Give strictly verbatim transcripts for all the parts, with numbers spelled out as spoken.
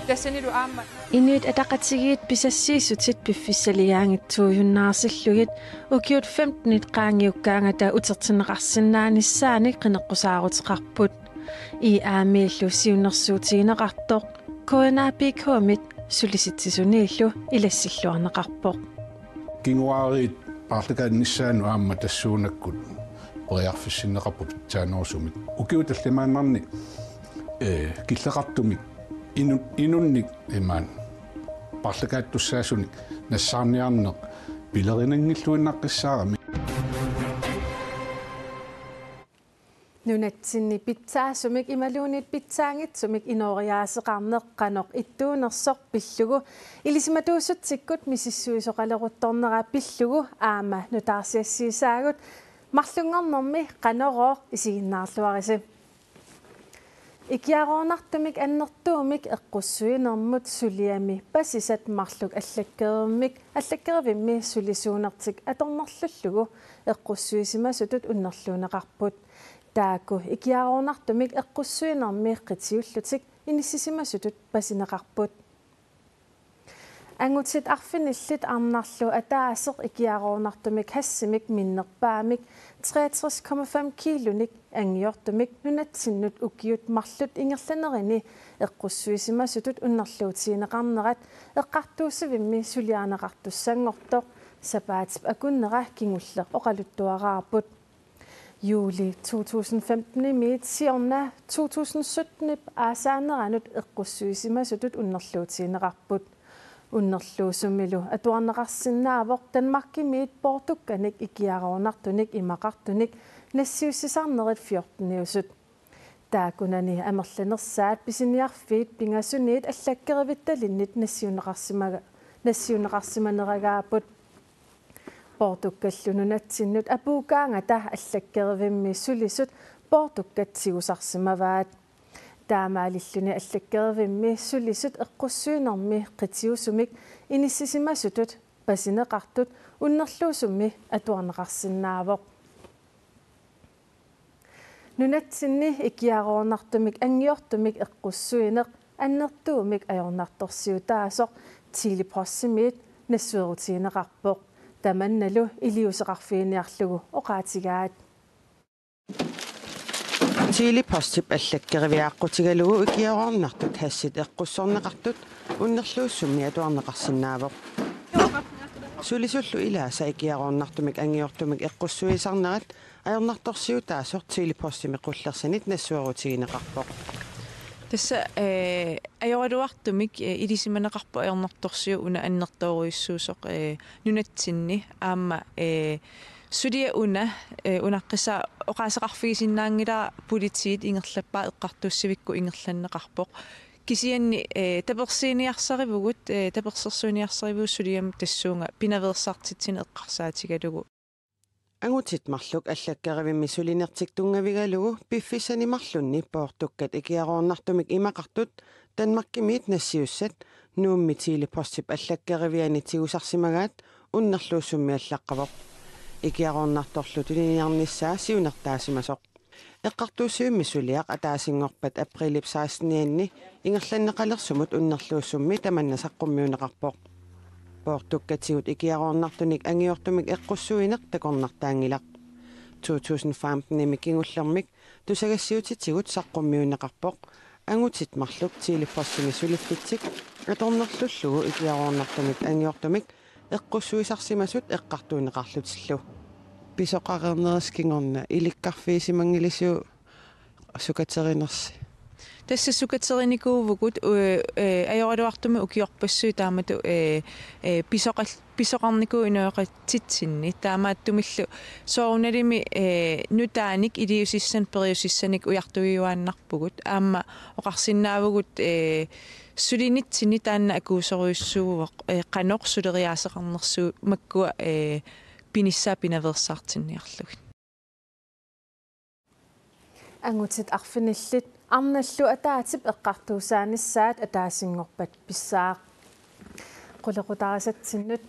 Tassanilu aamma Inuit Ataqatigiit pisassiissutit piffissaligaanngitsuujunnaartillugit ukiut femtenit qaangiukkaangata utertinneqarsinnaanissaanik qineqqusaaruteqarput. I A M-illu siunnersuutigineqartoq K N A P K-mit Sulisitsisuniillu ilassilluarneqarpoq. Kinguaariit paarlakaannissaannut aamma tassuunakkut periarfissinneqarpoq pitsaanerusumik. Ukiut tallimaannarni, ee, killeqartumik inu-, inunnik imaat paarlakaattussaasunik nassaarniarneq pilerinanngilluinnaqqissaarami. Nunatsinni pitsaasumik imaluunniit pitsaanngitsumik inooriaaseqarneq qanoq ittuunersoq pillugu, ilisimatuussutsikkut misissuisoqaleruttornera pillugu aamma nutaarsiassiisaagut marlunngornermi Qanorooq isiginnaarluarisi. Ikiaroornartumik annertuumik eqqussuinermut suliami pasisat marluk allakkerimik, allakkerivimmi sulisuunertik atornerlullugu eqqussuisimasutut unnerluunneqarput. Taakku ikiaroornartumik eqqussuinermi qitiullutik inissisimasutut pasineqarput. Angutit arfinillit arnarlu ataaseq ikiaroornartumik hashimik minnerpaamik treogtres komma fem kiilunik angiortumik nunatsinnut ukiut marluk ingerlanerini eqqussuisimasutut unnerluutigineqarnerat eqqartuussivimmi suliarineqartussanngortoq sapaatip akunnera kingulleq oqaluttuaraarput. Juuli to tusind femten-imiit siorna to tusind sytten-ip aasaaneranut eqqussuisimasutut unnerluutigineqarput. Unnerluussumilu atuarneqarsinnaavoq Danmarkimiit poortukkanik ikiaroornartunik imaqartunik nassiussisarnerit fjorteniusut. Taakkunani amerlanersaat pisiniarfiit pingasuniit allakkerivittalinnit nassiunneqarsimaga-, nassiunneqarsimaneragaapput. Poortukkallu nunatsinnut apuukkaangata allakkerivimmi sulisut poortukkat tigusarsimavaat. Taamaalilluni allakkerivimmi sulisut eqqussuinermi qitiusumik inissisimasutut pasineqartut unnerluusummi atuarneqarsinnaavoq. Nunatsinni ikiaroornartumik angiortumik eqqussuineq annertuumik ajornartorsiutaasoq Tele-Postimiit nassuerutigineqarpoq. Tamannalu iliuuseqarfiginiarlugu oqaatigaat. Tele-Postip allakkeriviaqqutigalugu ikiaroornartut hashit eqqussorneqartut unnerluussummi atuarneqarsinnaavoq. Sulisullu ilaasa ikiaroornartumik angiortumik eqqussuisarnerat ajornartorsiutaasoq Tele-Postimi qullersanit nassuerutigineqarpoq. Tassa, ee, ajoraluartumik, ee, ilisimaneqarpoq ajornartorsiut una annertoorujussuusoq, ee, nunatsinni aamma, ee, suliaq una, ee, unaqqisa oqaaseqarfigisinnaanngilara politiit ingerlappaat eqqartuussivikkut ingerlanneqarpoq. Kisianni, ee, tapersiiniarsarivugut, ee, tapersersuiniarsarivugut suliamut tassuunga pinaveersaartitsineq eqqarsaatigalugu. Angutit marluk allakkerivimmi sulinertik tunngavigalugu piffissani marlunni poortukkat ikiaroornartumik imaqartut Danmarkimiit nassiussat Nuummi Tele-Postip allakkeriviani tigusarsimagaat unnerluussummi allaqqavoq. Ikiaroornartorlu tuniniarnissaa siunertaasimasoq. Eqqartuussivimmi suliaq ataasinngorpat aprilip sekstenianni ingerlanneqalersumut unnerluussummi tamanna saqqummiunneqarpoq. Poortukkatigut ikiaroornartunik angiortumik eqqussuineq takornartaanngilaq. To tusind femten-imi kingullermik tusagassiutitigut saqqummiunneqarpoq. Angutit marluk Tele-Postimi suliffitsik atornerlullugu ikiaroornartumik angiortumik eqqussuisarsimasut eqqartuunneqarlutillu. Pisoqareernerisi kingorna ilikkarfigisimanngilarsi sukaterinersi? Tassa sukaterinikuuvugut, u-, ee, ajoraluartumik ukiorpassuit taamatut, ee, ee, pisoqal-, pisoqarnikuuvoq inoqatitsinni. Taamaattumillu soorunalimi, ee, nutaanik iliuusissanik periusissanik ujartuiuaannarpugut. Aamma oqarsinnaavugut, ee, sulinitsinni taanna akuusorujussuuvoq, ee, qanoq suleriaaseqarnersugut makkua, ee, pinissaat pinaveersaartinniarlugit. Angutit arfinillit arnallu ataatip eqqartuusaanissaat ataasinngorpat pissaaq. Qulequtaarisatsinnut.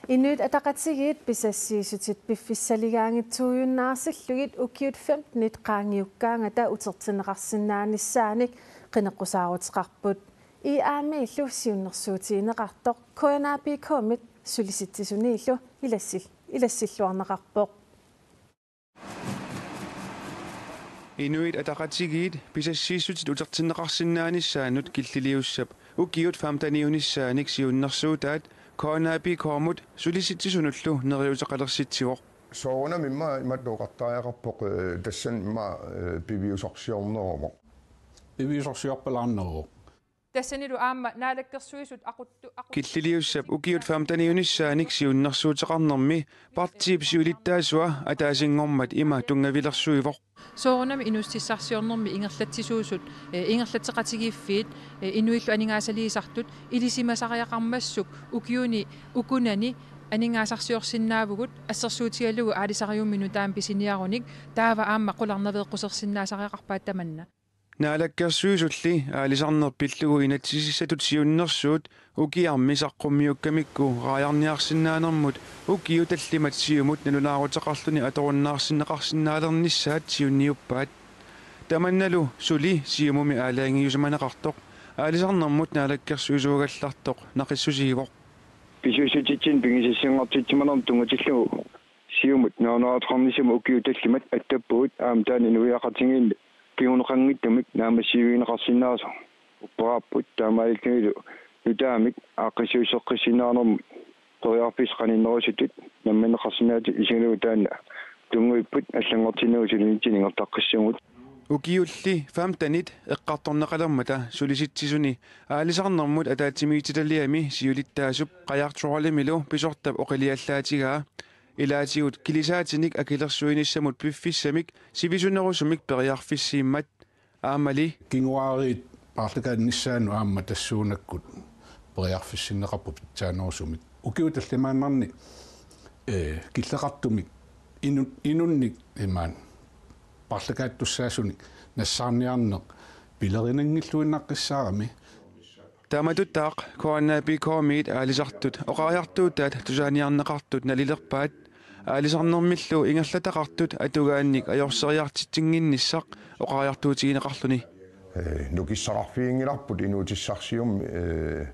Inuit Ataqatigiit pisassiissutit piffissaligaanngitsuujunnaarsillugit ukiut femtenit qaangiukkaangata utertinneqarsinnaanissaanik qineqqusaaruteqarput. I A M-illu siunnersuutigineqartoq K N A P K-mit Sulisitsisuniillu ilassil-, ilassilluarneqarpoq. Inuit Ataqatigiit pisassiissutit utertinneqarsinnaanissaannut killiliussap ukiut femteniunissaanik siunnersuutaat K N A P K-mut Sulisitsisunullu neriuteqalersitsivoq. Soorunami immaqa imatut oqartariaqarpoq, eh, tassani immaqa, eh, piviusorsiorneruvoq. Piviusorsiorpalaarneruvoq. Tassanilu aamma Naalakkersuisut aquttu-, aquttu-, Killiliussap ukiut femteniunissaanik siunnersuuteqarnermi partiip siulittaasua ataasinngormat ima tunngavilersuivoq. Soorunami inuussutissarsiornermi ingerlatsisuusut, eh, ingerlatseqatigiiffiit, eh, inuillu aningaasaliisartut ilisimasariaqarmassuk ukiuni ukunani aningaasarsiorsinnaavugut assersuutigalugu aalisariummik nutaamik pisiniarunik, taava aamma qularnaveeqqusersinnaasariaqarpaat tamanna. Naalakkersuisulli aalisarneq pillugu inatsisissatut siunnersuut ukiarmi saqqummiukkamikku raajarniarsinnaanermut ukiut tallimat Siumut nalunaaruteqarluni atorunnaarsinneqarsinnaalereernissaat siunniuppaat. Tamannalu suli Siumumi aalajangiusimaneqartoq aalisarnermut naalakkersuisuugallartoq naqissusiivoq. Pisuussutitsinni pigisassanngortitsimanermut tunngatillugu Siumut nalunaaruteqarnissamut ukiut tallimat attappugut, aamma taanna inuiaqatigiinni kinguneqanngitsumik naammassivigineqarsinnaasoq upperaarput. Taamaalillunilu nutaamik aaqqissuusseqqissinnaanermut periarfissat qaninnerusuttut namminneqarsinnaasatit isigalugu taanna tunngavipput allanngortinnagu sulinitsinni ingerlaqqissuugut. Ukiulli femtenit eqqartorneqalermata Sulisitsisuni aalisarnermut ataatsimiititaliami siulittaasup Qajartualimilu pisortap oqiliallaatigaa. Ilaatigut kilisaatinik akilersuinissamut piffissamik sivisunerusumik periarfissiimmat. Aammali kinguaariit paarlakaanissaannut aamma tassuunakkut periarfissinneqarpoq pitsaanerusumik. Ukiut tallimaannarni, eh, killeqartumik inu-, inunnik imaat paarlakaattussaasunik nassaarniarneq pilerinanngilluinnaqqissaarami. Taamatuttaaq K N A P K-miit aalisartut oqariartuutaat tusaaniarneqartut nalilerpaat, aalisarnermillu ingerlataqartut atugaannik ajorseriartitsinnginnissaq oqariartuutigineqarluni. Eh, nukissaqarfiginngilarput inuutissarsiornermi, eh,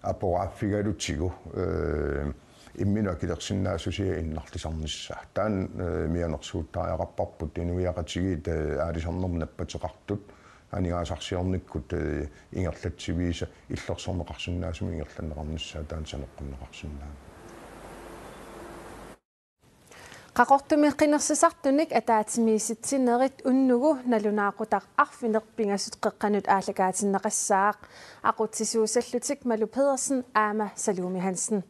aporaaffigalutsigu, eh, imminut akilersinnaassusia innarlisarnissaa. Taanna, eh, mianersuuttariaqarparput inuiaqatigiit, eh, aalisarnermut nappateqartut aningaasarsiornikkut, eh, ingerlatsiviisa illersorneqarsinnaasumik ingerlanneqarnissaa taanna saneqqunneqarsinnaavoq. Qaqortumi qinersisartunik ataatsimiisitsinerit unnugu nalunaaqutaq arfineq-pingasut qeqqanut aallakaatinneqassaaq, aqutsisuusallutik Malu Pedersen aamma Salumi Hansen.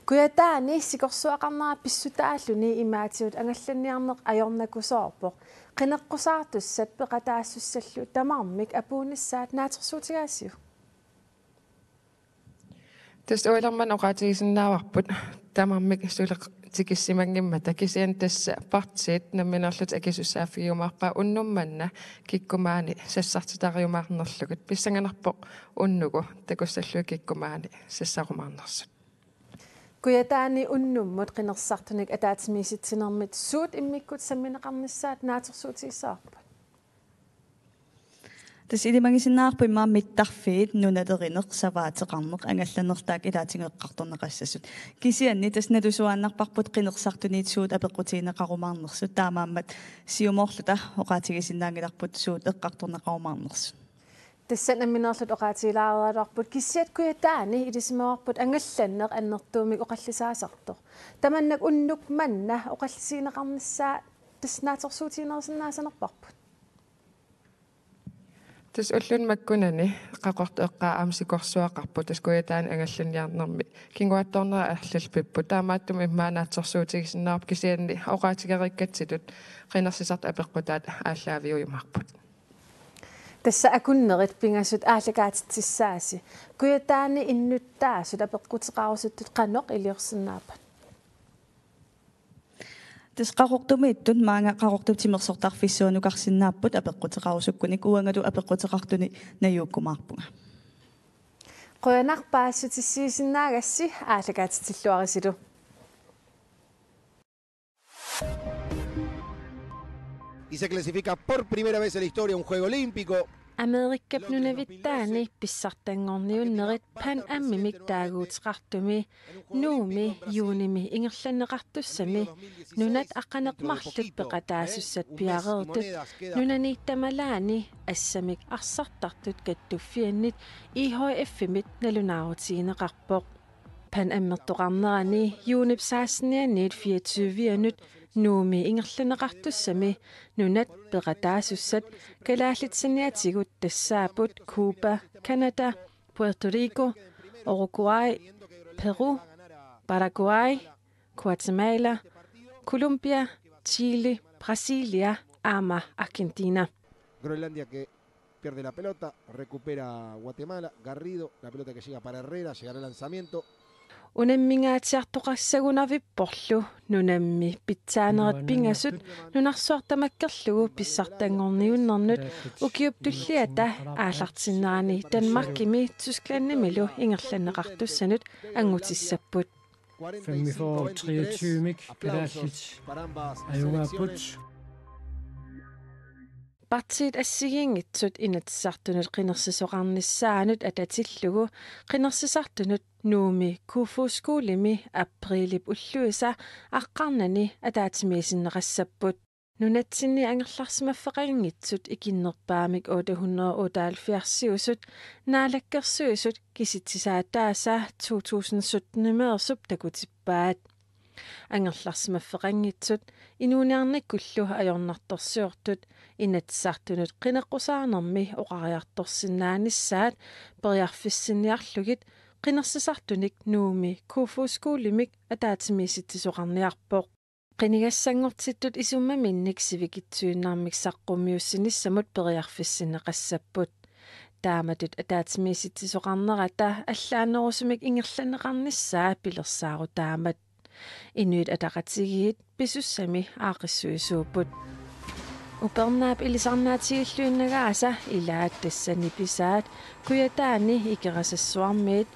Kujataani sikorsuaqarnera pissutaalluni imaatigut angallanniarneq ajornakusoorpoq. Qineqqusaartussat peqataassussallu tamarmik apuunnissaat naatsorsuutigaasiuk? Tassa uagut maanna oqaatigisinnaavarput tamarmik suleq tikissimanngimmata, kisianni tassa partiit nammineerlutik akisussaaffigiumaarpaat unnuk manna kikkut maani sassartitariumaarnerlugit. Pissanganarpoq unnugu takussallugit kikkut maani sassarumaarnersut. Kujataani unnummut qinersisartunik ataatsimiisitsinermit suut immikkut sammineqarnissaat naatsorsuutigissavarput? Tassa ilimagisinnaavarput immaqa mittarfiit nunalerineq, savaateqarneq, angallanneq taakku ilaatigut eqqartorneqassapput. Kisianni tassa nalusuaannarparput qinersisartuniit suut apeqqutigineqarumaarnersut, taamaammat siumoorluta oqaatigisinnaanngilarput suut eqqartorneqarumaarnersut. Tassa nammineerluta oqaatigilaareeraluarput, kisianni Kujataani ilisimavarput angallanneq annertuumik oqallisaasartoq. Tamanna unnuk manna oqallisigineqarnissaa tassa naatsorsuutiginerusinnaasanerparput. Tassa ulluni makkunani Qaqortoq eqqaa aamma sikorsuaqarpoq, tassa Kujataani angallanniarnermi kinguaattoornerat allalluinnarpoq. Taamaattumik immaqa naatsorsuutigisinnaavoq, kisianni oqaatigereerikkatsitut qinersisartut apeqqutaat aallaaviujumaarput. Tassa akunnerit pingasut aallakaatitsissaasi. Kujataani innuttaasut apeqquteqarusuttut qanoq iliorsinnaappat? Tassa Qaqortumiittut maanga Qaqortup timersortarfissuanukarsinnaapput apeqquteqarusukkunik, uangalu apeqquteqartunik najuukkumaarpunga. Qujanaq paasissutissiisinnaagassi, aallakaatitsilluarisilu. Se clasifica por primera vez en la historia un Juego Olímpico. Amerikap nunavittaani pissartanngorniunnerit Pan Amimik taaguuteqartumi Nuummi juunimi ingerlanneqartussami nunat aqqaneq-marluk peqataasussat piareertut nunani tamalaani assamik arsartartut kattuffiannit I H F-imit nalunaarutigineqarpoq. Pan Am-ertoqarnerani juunip sekstenianniit fireogtyvianut Nuummi ingerlanneqartussami nunat peqataasussat kalaallit saniatigut tassaapput Cuba, Canada, Puerto Rico, Uruguay, Peru, Paraguay, Guatemala, Colombia, Chile, Brasilia aamma Argentina. Groenlandia que pierde la pelota, recupera Guatemala, Garrido, la pelota que llega para Herrera, llegará el lanzamiento. Unammingaatsiartoqassagunarvipporlu nunammi pitsaanerit pingasut nunarsuaq tamakkerlugu pissartanngorniunnernut ukiup tulliata aallartinnerani Danmarkimi Tysklandimilu ingerlanneqartussanut angutissapput. femogfyrre treogtyve-mik kalaallit ajugaapput. Partiit assigiinngitsut Inatsisartunut qinersisoqarnissaanut atatillugu qinersisartunut Nuummi Kofoeds Skolemi aprilip ulluisa aqqarnani ataatsimiisinneqassapput. Nunatsinni angerlarsimaffeqanngitsut ikinnerpaamik otte hundrede otteoghalvfjerds-iusut naalakkersuisut kisitsisaataasa to tusind sytten-imeersup takutippaat. Angerlarsimaffeqanngitsut inuuniarnikkullu ajornartorsiortut Inatsisartunut qineqqusaarnermi oqariartorsinnaanissaat periarfissinniarlugit qinersisartunik Nuummi Kofoeds Skolemik ataatsimiisitsisoqarniarpoq. Qinigassanngortittut isummaminnik sivikitsuinnarmik saqqummiussinissamut periarfissinneqassapput. Taamatut ataatsimiisitsisoqarnerata allaanerusumik ingerlanneqarnissaa pilersaarutaammat. Inuit Ataqatigiit pisussami aaqqissuisuupput. Upernaap ilisarnaatigilluinnagaasa ilaat tassani pisaat Kujataani Ikerasassuarmiit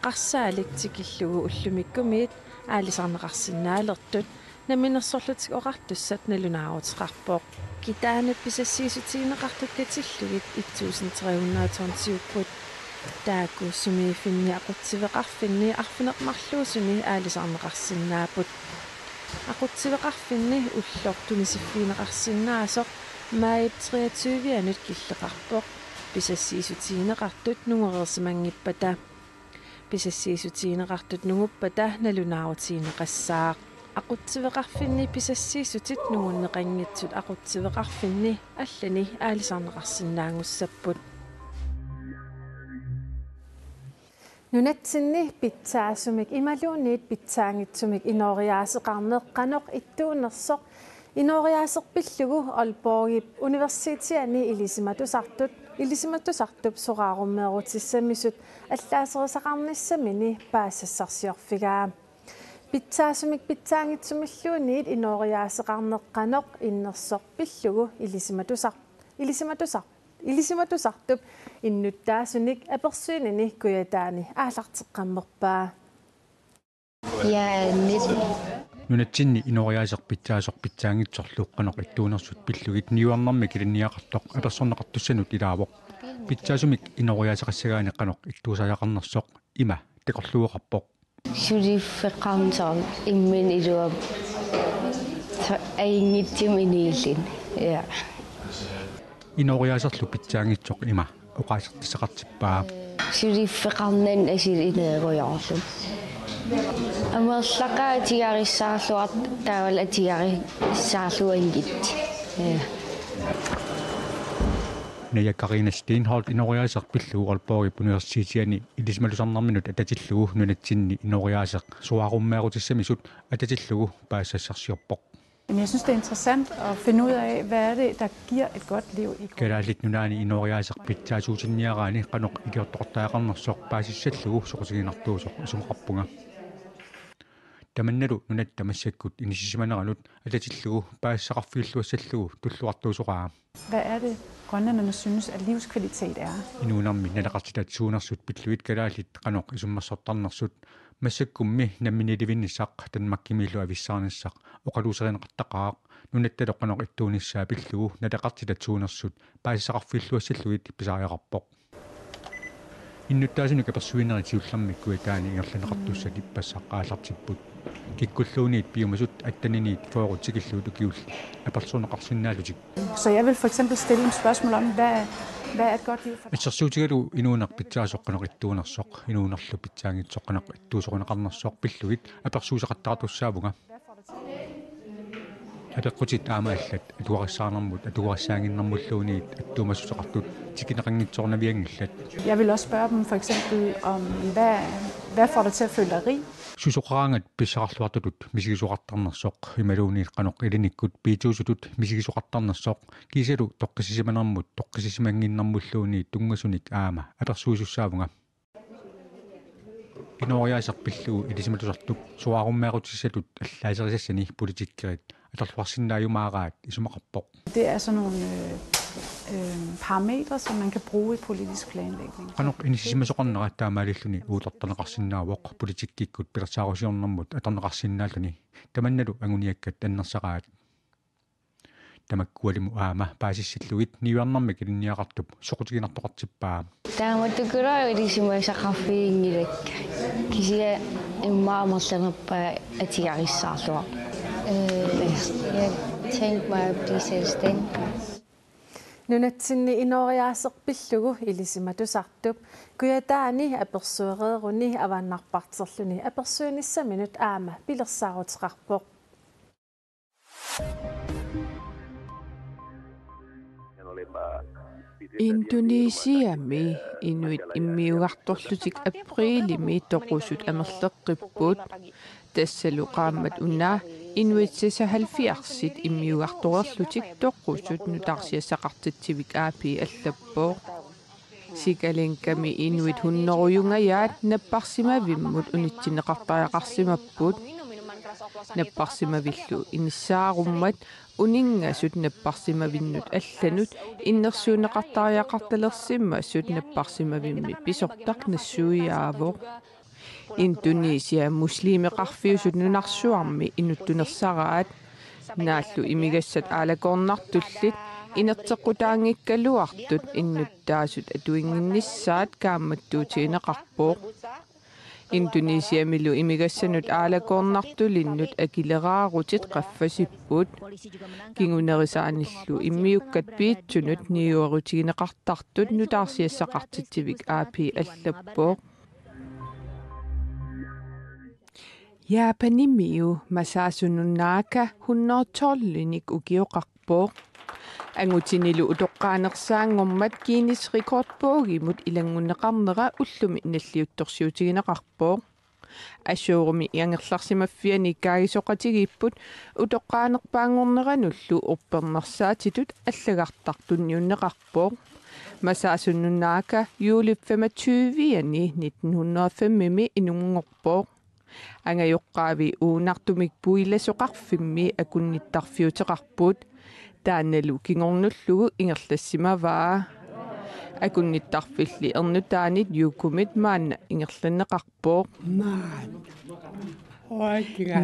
qarsaalik tikillugu ullumikkumiit aalisarneqarsinnaalertut Namminersorlutik Oqartussat nalunaaruteqarpoq. Kitaanut pisassiissutigineqartut katillugit et tusind tre hundrede tonsiupput. Taakku sumiiffinni aqutsiveqarfinni arfineq-marluusuni aalisarneqarsinnaapput. Aqutsiveqarfinni ulloq tunisiffigineqarsinnaasoq maajip treogtyve-anut killeqarpoq pisassiissutigineqartut nungoreersimanngippata. Pisassiissutigineqartut nunguppata nalunaarutigineqassaaq. Aqutsiveqarfinni pisassiissutit nungunneqanngitsut aqutsiveqarfinni allani aalisarneqarsinnaanngussapput. Nunatsinni pitsaasumik imaluunniit pitsaanngitsumik inooriaaseqarneq qanoq ittuunersoq inooriaaseq pillugu Aalborgip Universitetiani ilisimatusartut ilisimatusartup soraarummeerutissamisut allaaserisaqarnissamini paasisassarsiorfigaa. Pitsaasumik pitsaanngitsumilluunniit inooriaaseqarneq qanoq innersoq pillugu ilisimatusar ilisimatusar ilisimatusartup innuttaasunik apersuinini Kujataani aallarteqqammerpaa. Nunatsinni inooriaaseq pitsaasoq pitsaanngitsorlu qanoq ittuunersut pillugit niuernermik ilinniagaqartoq apersorneqartussanut ilaavoq. Pitsaasumik inooriaaseqassagaanni qanoq ittuusariaqarnersoq ima takorluueqarpoq. Suliffeqarneq imminut iluamik ajunngitsumik iniilluni. Ja. Inooriaaserlu pitsaanngitsoq ima oqaasertissaqartippaa. Suliffeqarnani asuli ineerujoorluni. Amerlaqaat atigarissaarluartut taavalu atigarissaarluanngitsut. Ja. Naja Karina Steenholdt inooriaaseq pillugu Aalborgip Universitetiani ilisimatusarnerminut atatillugu nunatsinni inooriaaseq soraarummeerutissamisut atatillugu paasisassarsiorpoq. Men jeg synes, det er interessant at finde ud af, hvad er det, der giver et godt liv i Grønland. Kalaallit Nunaanni inooriaaseq pitsaasuutinniaraanni qanoq ikiortoqartariaqarnersoq paasissallugu soqutiginartuusoq isumaqarpunga. Tamannalu nunatta massakkut inissisimaneranut atatillugu paasisaqarfigilluassallugu tulluartuusoraa. Hvad er det, grønlænderne synes, at livskvalitet er? Inuunermi naleqartitat suunersut pillugit kalaallit qanoq isummersortarnersut Massakkummi namminiilivinnissaq Danmarkimiillu avissaarnissaq oqaluuserineqartaqaaq, nunatta qanoq ittuunissaa pillugu naleqartitat suunersut paasisaqarfigilluassallugit pisariaqarpoq. Innuttaasunik apersuinerit siullermik Kujataani ingerlanneqartussat ippassaq aallartipput. Kikkulluunniit piumasut atteniniit fyrre tikillugit ukiullit apersorneqarsinnaallutik. Så jeg vil for eksempel stille en spørgsmål om, hvad, hvad er et godt liv for dig? Assersuutigalugu inuuneq pitsaasoq qanoq ittuunersoq, inuunerlu pitsaanngitsoq qanoq ittuusorineqarnersoq pillugit apersuuseqattaartussaavunga. Apeqqutit aamma allat atugarissaarnermut atugarissaannginnermulluunniit attuumassuteqartut tikinneqanngitsoornavianngillat. Jeg vil også spørge dem for eksempel om, hvad, hvad får dig til at føle dig rig? Susoqaraangat pissaqarluartutut misigisoqartarnersoq imaluunniit qanoq ilinikkut piituusutut misigisoqartarnersoq kiisalu toqqissisimanermut toqqissisimannginnermulluunniit tunngasunik aamma apersuisussaavunga. Inooriaaseq pillugu ilisimatusartup soraarummeerutissatut allaaserisassani politikkerit atorluarsinnaajumaaraat isumaqarpoq. Det er sådan nogle øh, øh, parametre, som man kan bruge i politisk planlægning. Qanoq inissisimasoqarnera taamaalilluni uuttortarneqarsinnaavoq politikkikkut pilersaarusiornermut atorneqarsinnaalluni, tamannalu anguniakkat annersaraat. Tamakkualimut aamma paasissillugit niuernermik ilinniagaqartup soqutiginartoqartippaa. Taamaattukulaarlugu ilisimasaqarfiginngilakka. Kisianni immaqa amerlanerpaat atugarissaarluarpoq. Øh, jeg tænkte mig at blive selvstændig. Nunatsinni inooriaaseq pillugu ilisimatusartup Kujataani apersuereeruni avannarparterluni apersuinissaminut aamma pilersaaruteqarpoq. Indonesiami inuit immiugartorlutik aprilimi toqusut amerleqqipput. Tassalu qaammat una inuit seksoghalvfjerdsit immiugartoreerlutik toqusut nutaarsiassaqartitsivik A P allappoq. Sikalingami inuit hunnorujungajaat napparsimavimmut unitsinneqartariaqarsimapput. Napparsimavillu inissaarummat uninngasut napparsimavinnut allanut innersuunneqartariaqartalersimasut napparsimavimmi pisortaq nassuiaavoq. Indonesia muslimeqarfiusut nunarsuarmi inuttunersaraat. Naallu imigassat aalakoornartullit inerteqqutaanngikkaluartut innuttaasut atuinnginnissaat kaammattuutigineqarpoq. Indonesiamilu imigassanut aalakoornartulinnut akileraarutit qaffasipput. Kingunerisaanillu immiukkat piitsunut niuerutigineqartartut nutaarsiassaqartitsivik A P allappoq. Japanimiu Masasu Nonaka hundrede tolvinik ukioqarpoq. Angutinilu utoqqaanersaanngormat Guinness Rekordbogimut ilanngunneqarnera ullumi nalliuttorsiutigineqarpoq. Assuurumi angerlarsimaffiani kaagisoqatigiipput utoqqaanerpaanngorneranullu uppernarsaatitut allagartaq tunniunneqarpoq. Masasu Nonaka juulip femogtyve-ani nitten hundrede og fem-imi inunngorpoq. Angajoqqaavi uunartumik puilasoqarfimmi akunnittarfiuteqarput. Taannalu kingornullugu ingerlassimavaa. Akunnittarfilli ernutaanit Jukumit maanna ingerlanneqarpoq.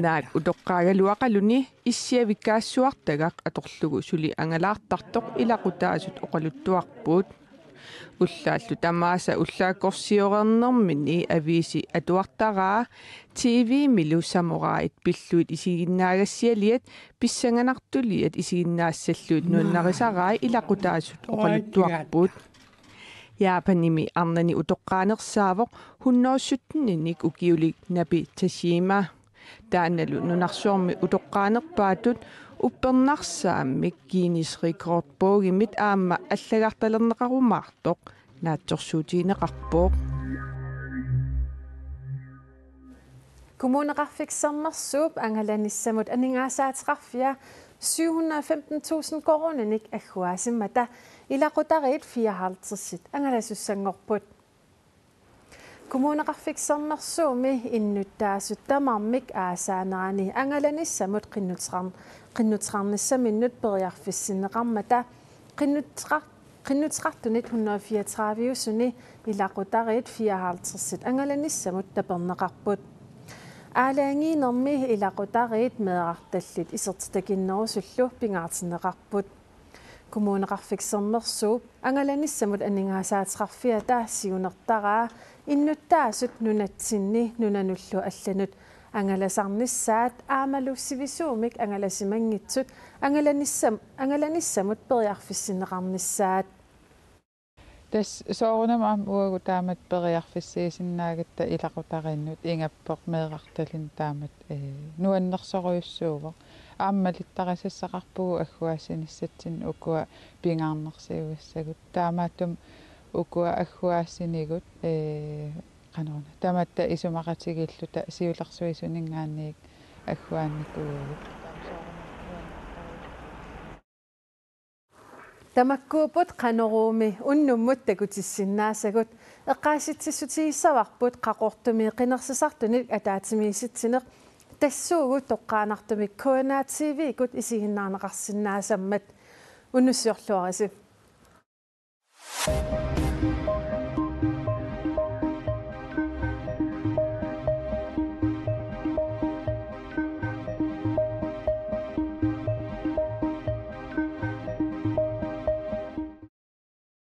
Naak utoqqaagaluaqaluni issiavikkaassuartagaq atorlugu suli angalaartartoq ilaqutaasut oqaluttuarput. Ullaallu tamaasa ullaakkorsiornermini aviisi atuartaraa T V-milu samuraait pillugit isiginnaagassialiat pissanganartuliat isiginnaassallugit nuannarisarai ilaqutaasut oqaluttuarput. Japanimi arnani utoqqaanersaavoq hundrede sytten-inik ukiulik Nabi Tashima. Taannalu nunarsuarmi utoqqaanerpaatut uppernarsaammik Guinness Rekordbogimit aamma allagartalerneqarumaartoq naatsorsuutigineqarpoq. Kommuneqarfik Sermersuup angalanissamut aningaasaateqarfia syv hundrede og femten tusind koruuninik agguaasimmata ilaqutariit fireoghalvtredsit angalasussanngorput. Kommuneqarfik Sermersuumi innuttaasut tamarmik aasaanerani angalanissamut qinnuteqar-, qinnuteqarnissaminnut periarfissinneqarmata qinnuteqar-, qinnuteqartunit hundrede fireogtredive-usuni ilaqutariit fireoghalvtredsit angalanissamut taperneqarput. Aalajangiinermi ilaqutariit meerartallit isertitakinnerusullu pingaartinneqarput. Kommuneqarfik Sermersuup angalanissamut aningaasaateqarfiata siunertaraa innuttaasut nunatsinni nunanullu allanut angalasarnissaat aammalu sivisuumik angalasimanngitsut angalanissam-, angalanissamut periarfissinneqarnissaat. Tassa soorunami aamma uagut taamatut periarfissiisinnaagatta ilaqutariinnut ingappoq meerartallit taamatut, ee, nuannersorujussuuvoq. Aamma malittarisassaqarpugut agguaassinissatsinnik ukua pingaarnersiugassagut. Taamaattumik ukua agguaassinigut, ee, qanoruna, tamatta isumaqatigiilluta siulersuisuninngaanniit agguaannikuuagut. Tamakkuupput Qanoruumi unnummut takutissinnaasagut. Eqqaasitsissutigissavarput Qaqortumi qinersisartunit ataatsimiisitsineq tassuugu toqqaannartumik K N R T V-kkut isiginnaarneqarsinnaasammat. Unnussiorluarisi.